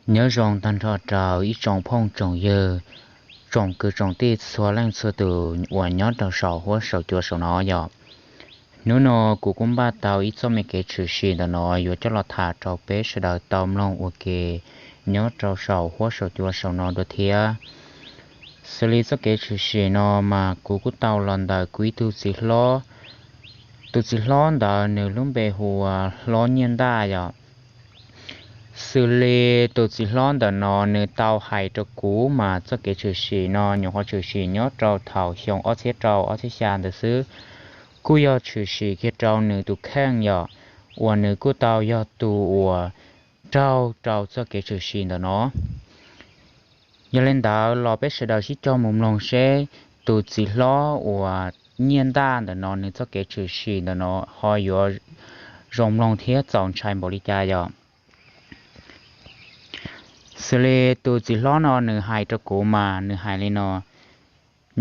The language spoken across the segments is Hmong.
Nyob zoo tag nrho rau ib tsoom phooj tsoom ywg, tsoom kwv tsoom tij txhua leej txhua tus uas nyob rau saum huab saum cua saum no yom. Hnub no kuv kuj npaj tau ib txoj me kev tshwm sim ntawm no yuav coj los tham rau peb sawv daws tau mloog ua ke nyob rau saum huab saum cua saum no dua thiab. Xws li txoj kev tshwm sim no mas kuv kuj tau los ntawm kuv ib tug txiv hlob. Tus txiv hlob ntawd nws lub npe hu ua Hlob Nyiaj Ntaj yom. Xws li tus txiv hlob ntawm no nws tau hais rau kuv mas txoj kev tshwm sim no nyuam qhuav tshwm sim nyob rau thaum xyoo ob txhiab rau ob txhiab xya ntawd xwb, kuj yog tshwm sim kiag rau nws tus kheej yom, uas nws kuj tau yog tus uas raug rau txoj kev tshwm sim ntawm no. Yog li ntawd los peb sawv daws sib cog mus mloog seb tus txiv hlob uas Nyiaj Ntaj ntawm no nws txoj kev tshwm sim ntawm no ho yuav zoo mloog thiab txaus ntshai npaum li cas yom. Xws li tus txiv hlob no nws hais rau kuv mas nws hais li no: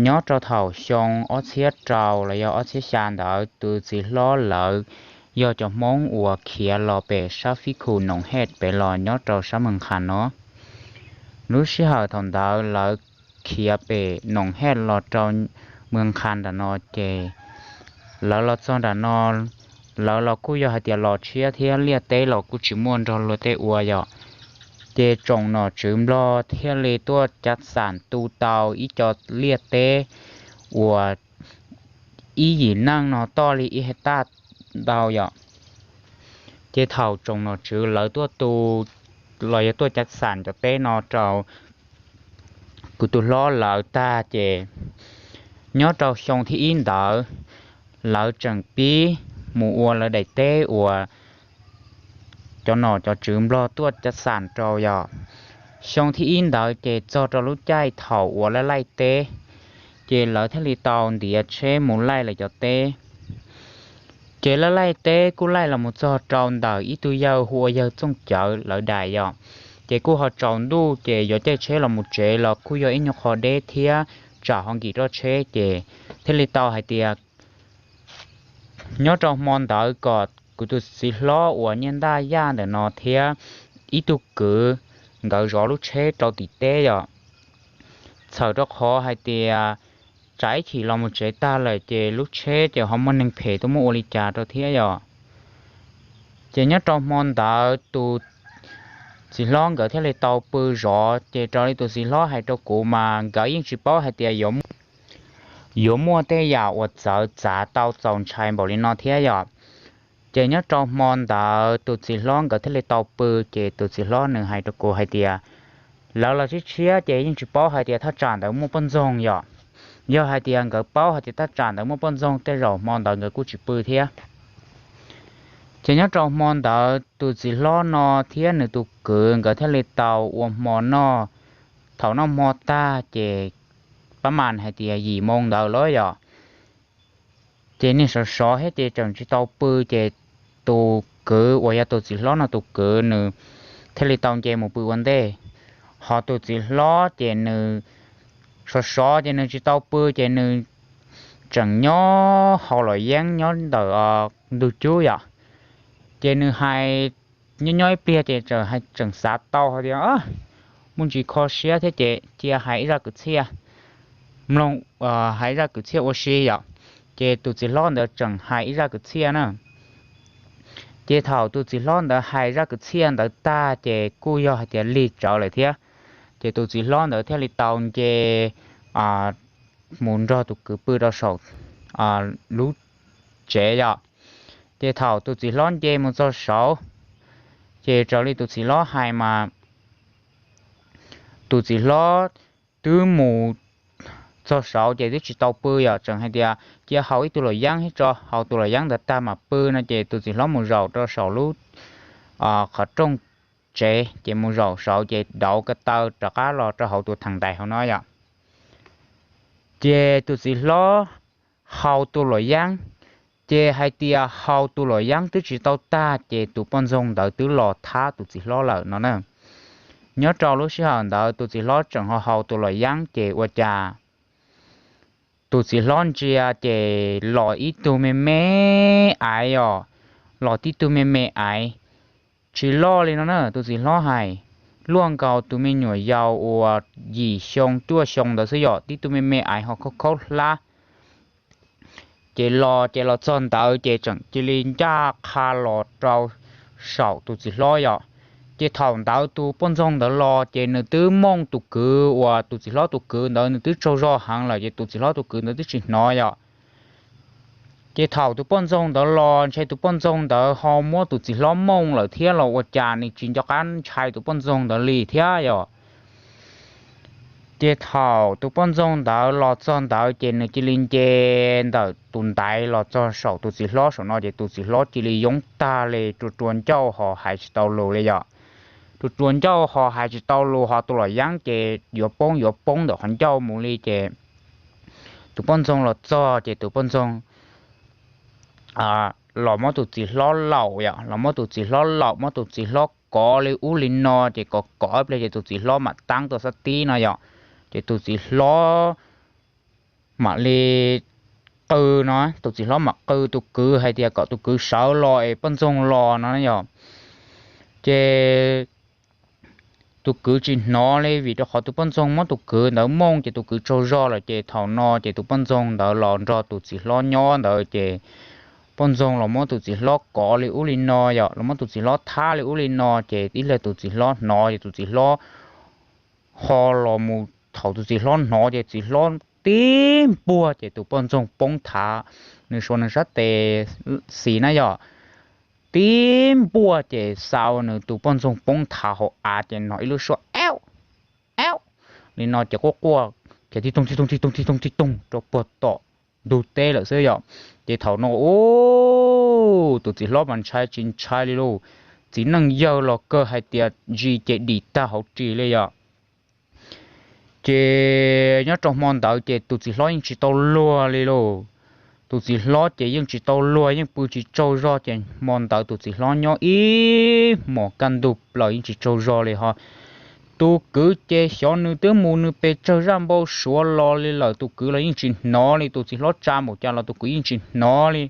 nyob rau thaum xyoo ob txhiab rau los yog ob txhiab xya ntawd tus txiv hlob lawv yog cov Hmoob uas khiav los pem sab fib khu Noom Hej pem los nyob rau sab Mws Nkhas no. Lub sij hawm thaum ntawd lawv khiav pem Noom Hej los rau Mws Nkhas nram no ces lawv los txog nram no, lawv los kuj yog hais tias los tshiab thiab liaj teb los kuj tsis muaj nrog luag tej ua yom. Ces tsoom nom tswv Nplog thiaj li tuaj cav xam tu tau ib co liaj teb uas ib yim neej no toj li ib hej taj ntau yom. Ces thaum tsoom nom tswv lawv tuaj tu los yog tuaj cav xam cov teb no rau kuv tus hlob lawv tag ces nyob rau xyoo thib ib ntawd lawv tseem pib mus ua lawv daim teb uas cov nom cov tswv Nplog tuaj cav xam rau yom. Xyoo thib ib ntawd ces txog rau lub caij thaum uas laij laij teb, ces lawv thiaj li tau ntiav tsheb mus laij lawv cov teb. Ces laij laij teb kuj laij los mus txog rau ntawm ib tug yawg hu ua yawg Txooj Cawv lawv daim yom. Ces kuj ho tsaus ntuj ces yuav caij tsheb los mus tsev los kuj yog ib nyuag qho deb thiab tsam ho nkim roj tsheb ces thiaj li tau hais tias nyob rau hmo ntawd kom kuv tus txiv hlob uas Nyiaj Ntaj Yaj ntawm no thiab ib tug kwv nkawd zov lub tsheb rau tim teb yom. Txhawm rau qhov hais tias tsam ib chim los mus tsev tag lawm ces lub tsheb ces ho muaj neeg phem tuaj muab ua li cas rau thiab yom. Ces nyob rau hmo ntawd tus txiv hlob nkawd thiaj li tau pw zov, ces raws li tus txiv hlob hais rau kuv mas nkawd yeej tsis paub hais tias yuav, yuav muaj tej yam uas txawv txav tau txaus ntshai npaum li no thiab yom. Ces nyob rau hmo ntawd tus txiv hlob nkawd thiaj li tau pw, ces tus txiv hlob nws hais rau kuv hais tias lawv los tshiab tshiab ces yeej tsis paub hais tias thaj tsam ntawd muaj poj ntxoog yom. Yog hais tias nkawd paub hais tias thaj tsam ntawd muaj poj ntxoog tej zaum hmo ntawd nkawd kuj tsis pw thiab. Ces nyob rau hmo ntawd tus txiv hlob no thiab nws tus kwv nkawd thiaj li tau ua hmo noj. Thaum noj hmo tag ces pab mas hais tias yim moo ntawd lawm yom. Ces niag sov sov thiab ces tseem tsis tau pw, ces tus kwv uas yog tus txiv hlob no tus kwv nws thiaj li tau nce mus pw ua ntej. Ho tus txiv hlob ces nws sov sov ces nws tsis tau pw ces nws tseem nyob haus luam yeeb nyob ntawm ntug cub yom. Ces nws hais nyob nyob ib pliag ces tseem xav tau hais tias muaj ntsis kho siab thiab ces cia hais ib zaj kwv txhiaj, mloog, hais zaj kwv txhiaj ua si yom. Ces tus txiv hlob ntawd tseem hais ib zaj kwv txhiaj na. Ces thaum tus txiv hlob ntawd hais zaj kwv txhiaj ntawd tag ces kuj yog hais tias lig tsawv lawm thiab. Ces tus txiv hlob ntawd thiaj li tau nce mus nrog tus kwv pw rau saum lub tsev yom. Ces thaum tus txiv hlob nce mus txog saud, ces raws li tus txiv hlob hais mas tus txiv hlob twb mus txog saud ces twb tsis tau pw yom, tseem hais tias cia haus ib tug luam yeeb thiab tso, haus tus luam yeeb ntawd tag mam pw no ces tus txiv hlob mus zaum rau saum lub qhov rooj tsev ces mus zaum saud ces dauv ko taw rov qab los rau hauv tus theem ntais hauv no yom. Ces tus txiv hlob haus tus luam yeeb, ces hais tias haus tus luam yeeb twb tsis tau tag ces tus poj ntxoog ntawd twb los thab tus txiv hlob lawm no na. Nyob rau lub sij hawm ntawd tus txiv hlob tseem ho haus tus luam yeeb ces ua cas tus txiv hlob ntsia ces los ib tug me me aiv os, los tib tug me me aiv, tsis loj li no na, tus txiv hlob hais, luaj nkaus tus me nyuam yaus uas yim xyoo cuaj xyoo ntawd xwb yom, tib tug me me aiv ho khaub khaub hlab. Ces los ces los txog ntawd ces tseem cia li ncaj qha los rau saum tus txiv hlob yom. Ces thaum ntawd tus poj ntxoog ntawd los ces nws twb mooj tus kwv uas tus txiv hlob tus kwv ntawd nws twb tsaug zog heev lawm ces tus txiv hlob tus kwv ntawd twb tsis hnov yom. Ces thaum tus poj ntxoog ntawd los ntshe tus poj ntxoog ntawd ho muab tus txiv hlob mooj lawm thiab los ua cas nws tsis nco qab ntshai tus poj ntxoog ntawd li thiab yom. Ces thaum tus poj ntxoog ntawd los txog ntawd ces nws cia li nce ntawm tus ntaiv los txog saum tus txiv hlob saum no ces tus txiv hlob cia li yoob tag li, rua rua ncauj ho hais tsis tau lus li yom. Rua rua ncauj ho hais tsis tau lus ho tus los yeeb ces yuav poob yuav poob ntawm qhov ncauj mus li ces tus poj ntxoog los txog ces tus poj ntxoog los muab tus txiv hlob laum yom, los muab tus txiv hlob laum, muab tus txiv hlob kov li ub li no ces kov kov ib pliag ces tus txiv hlob mam taab tuaj xab tib no yom. Ces tus txiv hlob mam li qw no, tus txiv hlob mam qw tus kwv hais tias kom tus kwv sawv los es poj ntxoog los no yom. Ces tus kwv tsis hnov li vim rau qhov tus poj ntxoog muab tus kwv ntawd mooj ces tus kwv tsaug zog lawm ces thaum no ces tus poj ntxoog ntawd los nrog tus txiv hlob nyob ntawd ces poj ntxoog los muab tus txiv hlob kov li ub li no yom, los muab tus txiv hlob thab li ub li no ces ib pliag tus txiv hlob hnov ces tus txiv hlob ho los mus, thaum tus txiv hlob hnov ces txiv hlob tib npuaj ces tus poj ntxoog poob thav, nws suav nws sab tes xis na yom, tib npuaj ces xa ua nws tus poj ntxoog poob thav hauv av ces hnov ib lub suab aub, aub li no ces quaj quaj ces tib toog tib toog tib toog tib toog tib toog rau puag tom ntug teb lawm xwb yom. Ces thaum no ub, tus txiv hlob mas ntshai tsis ntshai li lauj, txiv neej yawg los kawg hais tias ntsis ces dim tag hauv ris li yom. Ces nyob rau hmo ntawd ces tus txiv hlob yeej tsis tau luag li lauj. Tus txiv hlob ces yeej tsis tau luag, yeej pw tsis tsaug zog ces hmo ntawd tus txiv hlob nyob ib hmos kaj ntug plaws yeej tsis tsaug zog li ho. Tus kwv ces xyov nws twb mus nws pes tsawg zaj npau suav los li lawm, tus kwv los yeej tsis hnov li, tus txiv hlob tsa npaum cas los tus kwv yeej tsis hnov li.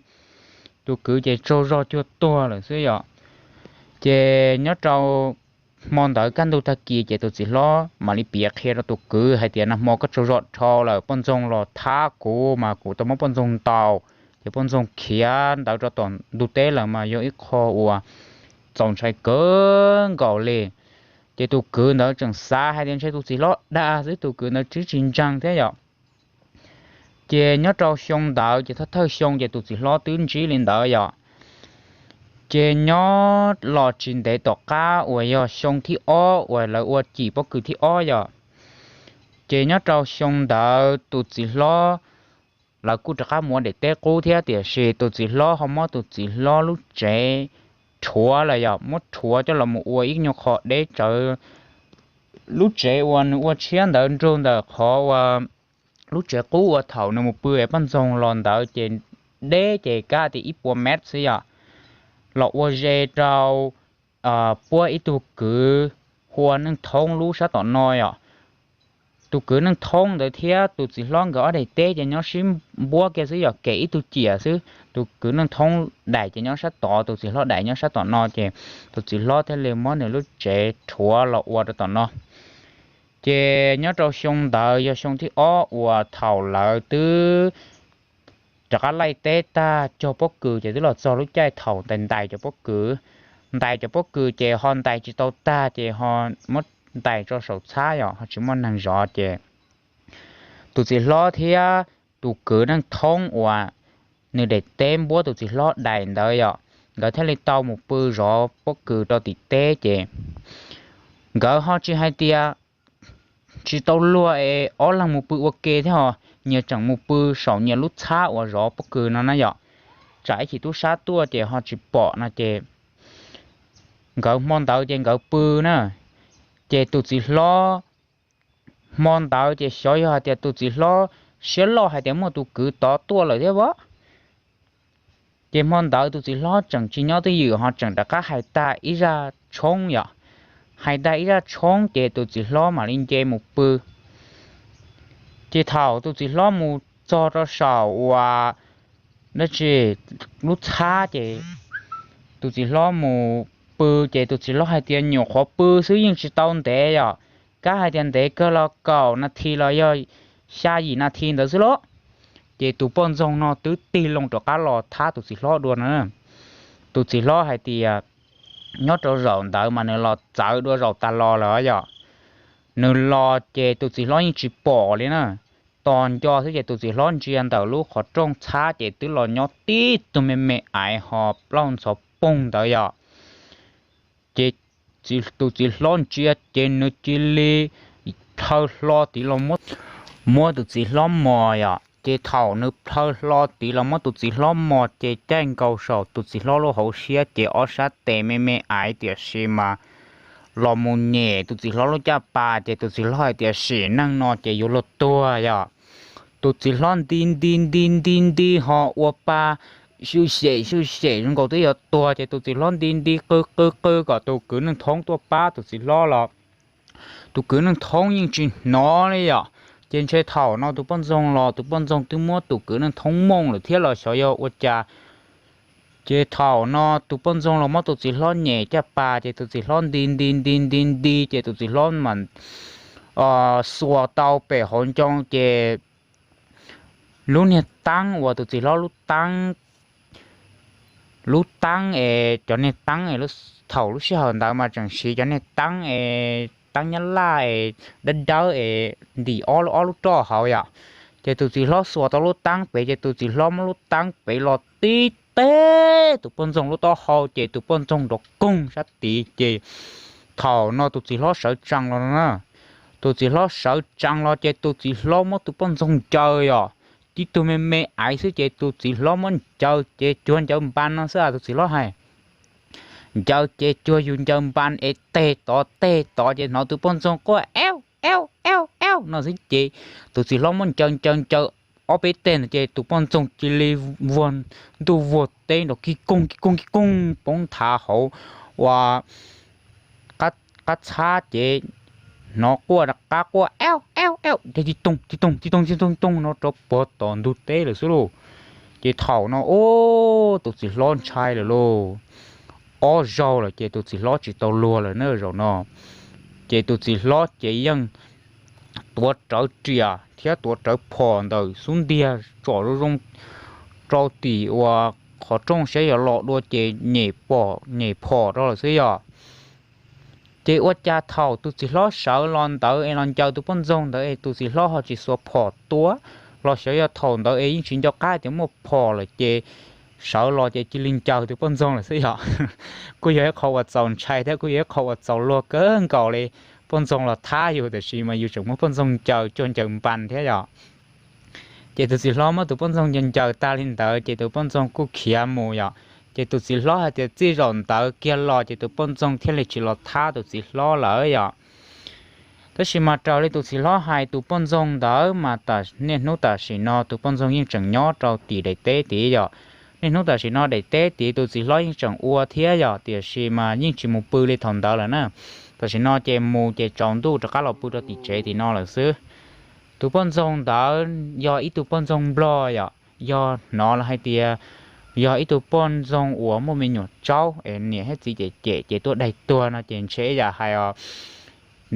Tus kwv ces tsaug zog cuag tuag lawm xwb yom. Ces nyob rau hmo ntawd kaj ntug tag kis ces tus txiv hlob mam li piav qhia rau tus kwv hais tias, nag hmo koj tsaug zog dhau lawm, poj ntxoog los thab kuv mas kuv tau muab poj ntxoog ntaus, ces poj ntxoog khiav ntawd rau tom ntug teb lawm mas yog ib qho uas txaus ntshai kawg nkaus li. Ces tus kwv ntawd tseem xav hais tias ntshe tus txiv hlob dag xwb, tus kwv ntawd twb tsis ntseeg thiab yom. Ces nyob rau xyoo ntawd ces thawj thawj xyoo ces tus txiv hlob twb ntsib li ntawd yom. Ces nyob los tsis ntev tom qab uas yog xyoo thib ob uas lawv ua cim pob kws thib ob yom, ces nyob rau xyoo ntawd tus txiv hlob, lawv kuj rov qab mus ua daim teb qub thiab, tiam sis tus txiv hlob ho muab tus txiv hlob lub tsev rhuav lawm yom, muab rhuav coj los mus ua ib nyuag qho deb tsawv. Lub tsev uas nws ua tshiab ntawd nrug ntawm qhov uas lub tsev qub uas thaum nws mus pw es poj ntxoog los ntawd ces deb ces kab tias ib puas mev xwb yom, los ua ze rau puab ib tug kwv hu ua Neej Thoob lub sab tom no yom. Tus kwv Neej Thoob ntawd thiab tus txiv hlob nkawd ob daim teb ces nyob sib npuab kiag xwb yom, kem ib tug ciam xwb. Tus kwv Neej Thoob daim ces nyob sab tod, tus txiv hlob daim nyob sab tom no, ces tus txiv hlob thiaj li muab nws lub tsev rhuav los ua rau tom no. Ces nyob rau xyoo ntawd yog xyoo thib ob uas thaum lawv twb rov qab laij teb tag cog pob kws ces twb los txog lub caij thaum ntais ntais cov pob kws. Ntais cov pob kws ces ho ntais tsis tau tag ces ho muab ntais tso saum txhab yom, ho tsis muaj neeg zov ces tus txiv hlob thiab tus kwv Neej Thoob uas nws daim teb npuab tus txiv hlob daim ntawd yom, nkawd thiaj li tau mus pw zov pob kws rau tim teb ces nkawd ho tsis hais tias tsis tau luag es ob leeg mus pw ua ke thiab ho nyias tseem mus pw saum nyias lub txhab uas zov pob kws no na yom. Tsam ib chim tub sab tuaj ces ho tsis pom no ces nkawd hmo ntawd ces nkawd pw na. Ces tus txiv hlob hmo ntawd ces xyov yog hais tias tus txiv hlob siab loj hais tias muaj tus kwv tod tuaj lawm thiab as. Ces hmo ntawd tus txiv hlob tseem tsis nyob twj ywm ho tseem rov qab hais tag ib zaj tshoob yom. Hais tag ib zaj tshoob ces tus txiv hlob mam li nce mus pw. Ces thaum tus txiv hlob mus txog rau saum uas dab tsi lub txhab ces tus txiv hlob mus pw, ces tus txiv hlob hais tias nyuam qhuav pw xwb yeej tsis tau ntev yom, kab hais tias ntev kawg los kaum nas this los yog xya yim nas this ntawd xwb lauj. Ces tus poj ntxoog no twb tig loo rov qab los thab tus txiv hlob dua na. Tus txiv hlob hais tias nyob rau zaum ntawd mas nws los txawv dua zaum tas los lawm yom. Nws los ces tus txiv hlob yeej tsis pom li na. Tos nco xwb ces tus txiv hlob ntsia ntawm lub qhov rooj txhab ces twb los nyob tib tug me me aiv ho plaub ntxhov poog ntawd yom. Ces tus txiv hlob ntsia ces nws cia li plhaw hlo tid los muab tus txiv hlob mos yom. Ces thaum nws plhaw hlo tid los muab tus txiv hlob mos ces caij nkaus saum tus txiv hlob lub hauv siab ces ob sab tes me me aiv tiam sis mas los mus nyem tus txiv hlob lub caj pas ces tus txiv hlob hais tias sim neej no ces yuav luag tuag yom. Tus txiv hlob nti nti nti nti nti ho ua pa sub xyem sub xyem zoo nkaus twb yuav tuag ces tus txiv hlob nti nti qw qw qw kom tus kwv neej thoob tuaj pab tus txiv hlob los tus kwv neej thoob yeej tsis hnov li yom. Ces ntshe thaum no tus poj ntxoog los tus poj ntxoog twb muab tus kwv neej thoob mooj lawm thiab los xyov yog ua cas. Ces thaum no tus poj ntxoog los muab tus txiv hlob nyem caj pas ces tus txiv hlob nti nti nti nti nti ces tus txiv hlob mas xuas tau pem hauv ncoo ces lub niag teeb uas tus txiv hlob lub teeb lub teeb es cov niag teeb es thaum lub sij hawm ntawd mas tseem siv cov niag teeb es teeb nyab laj es dawb dawb es ntim ob lub ob lub roj hauv yom. Ces tus txiv hlob xuas tau lub teeb pem ces tus txiv hlob muab lub teeb pem los tib teg tus poj ntxoog lub taub hau ces tus poj ntxoog nrov koog sab tid ces thaum no tus txiv hlob sawv tsees los no na. Tus txiv hlob sawv tsees los ces tus txiv hlob muab tus poj ntxoog ncaws yom. Tib tug me me aiv xwb ces tus txiv hlob muab ncaws ces cuag ncaws npas no xwb tus txiv hlob hais. Ncaws ces cuag yus ncaws npas es teg tod teg tod ces hnov tus poj ntxoog quaj ew ew ew ew no xwb ces tus txiv hlob muab ncaws ncaws ncaws ob peb teg ntawd ces tus poj ntxoog cia li vuag ntuj vuag teb nrov kig koog kig koog kig koog poob nthav hauv ua qab txhab ces hnov quaj rov qab quaj ew ew ew tib toog tib toog tib toog tib toog tib toog no rau puag tom ntug teb lawm xwb lauj. Ces thaum no ub tus txiv hlob ntshai lawm lauj. Ob zaug lawm ces tus txiv hlob tsis tau luag lawm na zaum no. Ces tus txiv hlob ces yeej tuav rawv riam thiab tuav rawv phom ntawm xub ntiag tsom zoo zoo rau tim uas qhov rooj saib yog los dua ces nyem phom rau lawm xwb yom. Ces ua cas thaum tus txiv hlob sawv los ntawd es los ncaws tus poj ntxoog ntawd es tus txiv hlob ho tsis xuas phom tua los xyov yog thaum ntawd es yeej tsis nco qab tias muaj phom lawm ces sawv los ces cia li ncaws tus poj ntxoog lawm xwb yom. Kuj yog ib qho uas txaus ntshai thiab kuj yog ib qho uas txaus luag kawg nkaus li. Poj ntxoog los thab yus tiam sis mas yus tseem muab poj ntxoog ncaws cuag ncaws npas thiab yom. Ces tus txiv hlob muab tus poj ntxoog ncaws ncaws tag li ntawd ces tus poj ntxoog kuj khiav mus yom. Ces tus txiv hlob hais tias txij zaum ntawd kiag los ces tus poj ntxoog thiaj li tsis los thab tus txiv hlob lawm yom. Tab sis mas raws li tus txiv hlob hais tus poj ntxoog ntawd mas niaj hnub tam sim no tus poj ntxoog yeej tseem nyob rau tim daim teb tid yom. Niaj hnub tam sim no daim teb tid tus txiv hlob yeej tseem ua thiab yom, tiam sis mas yeej tsis mus pw li thaum ntawd lawm na. Tam sim no ces mus ces tsaus ntuj rov qab los pw rau tim tsev tim no lawm xwb. Tus poj ntxoog ntawd yog ib tug poj ntxoog nplog yom, yog hnov lawv hais tias yog ib tug poj ntxoog uas muaj me nyuam tsaub es niam thiab txiv cem cem ces tuaj daig tuag no ces ntshe ib yam hais os,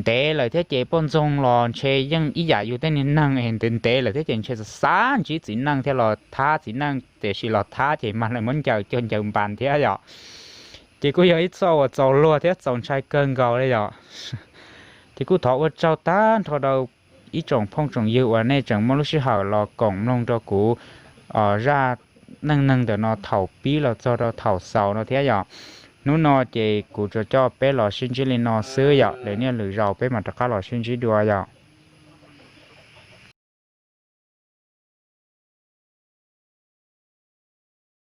ntev lawm thiab ces poj ntxoog los ntshe yeej ib yam yus tej niag neeg es ntev ntev lawm thiab ces ntshe xav xav ntsib txiv neej thiab los thab txiv neej tiam sis los thab ces mag lawv muab ncaws cuag ncaws npas thiab yom. Ces kuj yog ib txoj uas txaus luag thiab txaus ntshai kawg nkaus li yom. Ces kuj thov ua tsaug tag nrho rau ib tsoom phooj tsoom ywg uas nej tseem muaj lub sij hawm los koom mloog rau kuv zaj neej neeg ntawm no thaum pib los txog rau thaum xaus no thiab yom. Hnub no ces kuv tsuas coj peb los sib ntsib li no xwb yom, lwm niaj lwm zaus peb mam rov qab los sib ntsib dua yom.